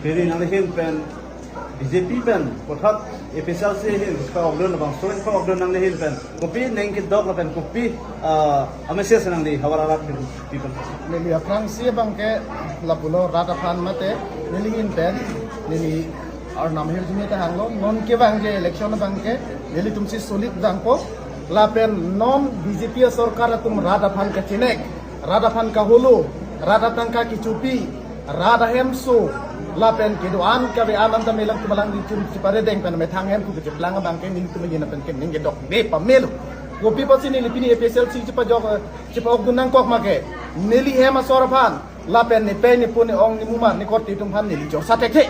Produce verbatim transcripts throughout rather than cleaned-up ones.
Pini nangli ahin pen B J P pen puthot A P H L C ahin ka-ok dun abang soin ka-ok dun nangli ahin pen kopi ning kedok lapen kopi, ah, a-message nangli havar arat pen pi pen. Neli aphrangsi abangke lapulo, rat aphan mate neli ahin pen neli arnam hirjume ta hanglo, non ke abangke election abangke nelitum si solid dangpo lapen non B J P asorkar atum rat aphan kachinek, rat aphan kaholo, rat atangka kechopi, rat ahemso lapen kedo-an kave-an anta melangtum alanglitum cheparedeng pen methang hem ku kecheplang abangke nelitum ahin pen ke ning kedok de pamelo. Kopi apotsi neli pini A P H L C chepajok, eh, chepajok dun nangkok ma ke, neli hem asor aphan lapen nepei nepo ne-ong nemumar nekorte atum aphan neli chorsa thekthe.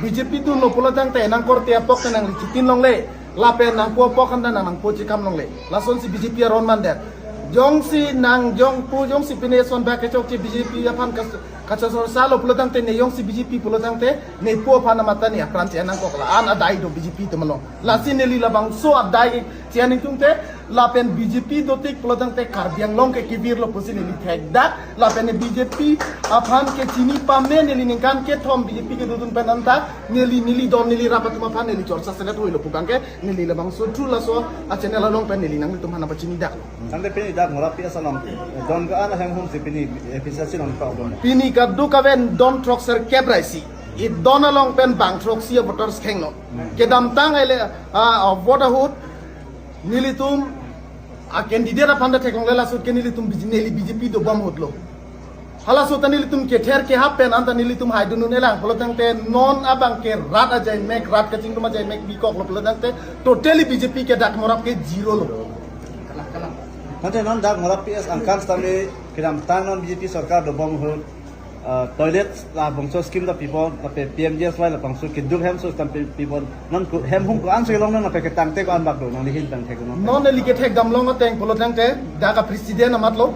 B J P dunlo pulo tangte nangkorte apok ta nangli chitin longle, lapen nangpo apok anta nang nangpo chekam longle. Lasonsi B J P aron mandet. Jongsi nang jongpo jongsi pine son ba kechokche B J P aphan kas-, kachorsalo pulo tangte ne jongsi B J P pulo tangte nepo aphan amat ta ne apran che nangkok la-an adai do B J P atum along. Lasi neli labangso adai che nangtungte lapen B J P dotik pulo tangte Karbi Anglong ke kevirlo pusi neli thekdak lapen B J P aphan ke chini pame neli ningkan kethom B J P kedodun pen anta neli neli don neli rap atum aphan neli chorsa senet hoilo pu abangke neli labangso thu laso a-channel along pen neli nanglitum aphan pachinidak. Tangte pini dak Morap P S along don ka-an ahem hum si pini A P H L C along ka-ok dun. Pini kadokave don throkser kep ra isi. Idon along pen bang throksi a-voters khenglo. Kedamtang ele, ah, ah, vote ahut nelitum a-candidate aphan ta theklongle, laso ahut ke nelitum B J P, neli B J P dobom ahutlo. Halaso ahut ta nelitum kether kehap pen anta nelitum haidun un-elang pulo tangte non abangke rat ajaimek, rat kachingrum ajaimek bikoklo pulo tangte totally B J P ke dak Morap ke zero lo. Tangte non dak Morap P S angkan sitame kedamtang non B J P sorkar dobom ahut, ah, toilet labangso scheme ta pipo, lapen P M G S Y labangso keduk hemso sitame pi-, pipo, non ko-, hem hum ko-an si long non lapen ketangte ko-an bak do, nangli ahin pen thek non. Non neli kethek damlong ateng pulo tangte dak a-president amatlo,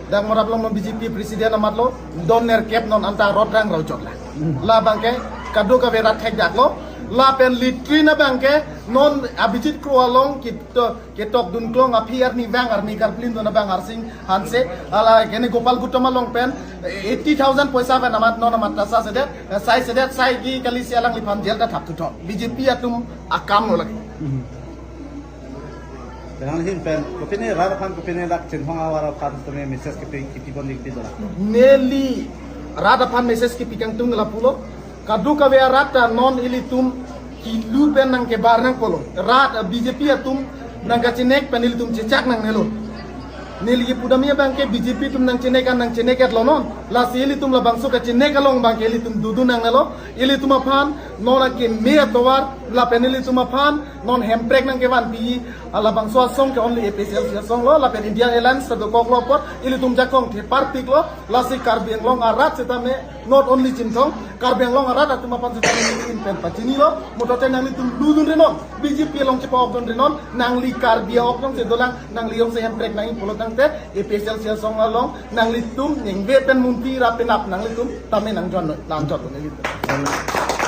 dak Morap along non B J P president amatlo, don nerkep non anta rot rang rau jot la. Labangke kadokave rat thekdaklo, lapen latrine abangke non Abhijit Kro along kito ketok dunklong aphi arnivang arni karplin dun abang Harsing Hanse, hala kene Gopal Gautam along pen eighty thousand poisa pen amat non amat ta sa sedet, eh, sai sedet, sai ki kali si alangliphan jail ta thap thuthon. B J P atum akam lo lagi. Penang ahin pen kopine rat aphan kopine dak chinghong ahavar aphan tumi message kipi kipi pon dikti dola. Neli rat aphan message kipi kangtung lapulo. Kadokave arat ta non ilitum kilu pen nangkebar nangkoklo. Rat, eh, B J P atum nangkachinek pen ilitum chechak nangnelo. Neli kipudamji abangke B J P atum nangchinek an nangchinek-etlo non. Lasi ilitum labangso kachinek along abangke ilitum dodun nangnelo. Ilitum aphan non akeme atovar lapen ilitum aphan non hemprek nangkevanpi, ah, labangso asong ke only A P H L C asong lo, lapen India Alliance ta dokoklo apot, ilitum jakong thepar tiklo, lasi Karbi Anglong arat sitame, not only Chinthong, Karbi Anglong arat atum aphan sitame neli ahin pen pachinilo, mutote nanglitum lulun ri non, B J P along chepa-ok dun ri non, nangli Karbi a-ok jongsi dolang, nangli jongsi hemprek nangji pulo tangte, A P H L C asong along, nanglitum, ningve pen munti ra penap nanglitum, tame nangjon noi, nangjon noi, nanglitum.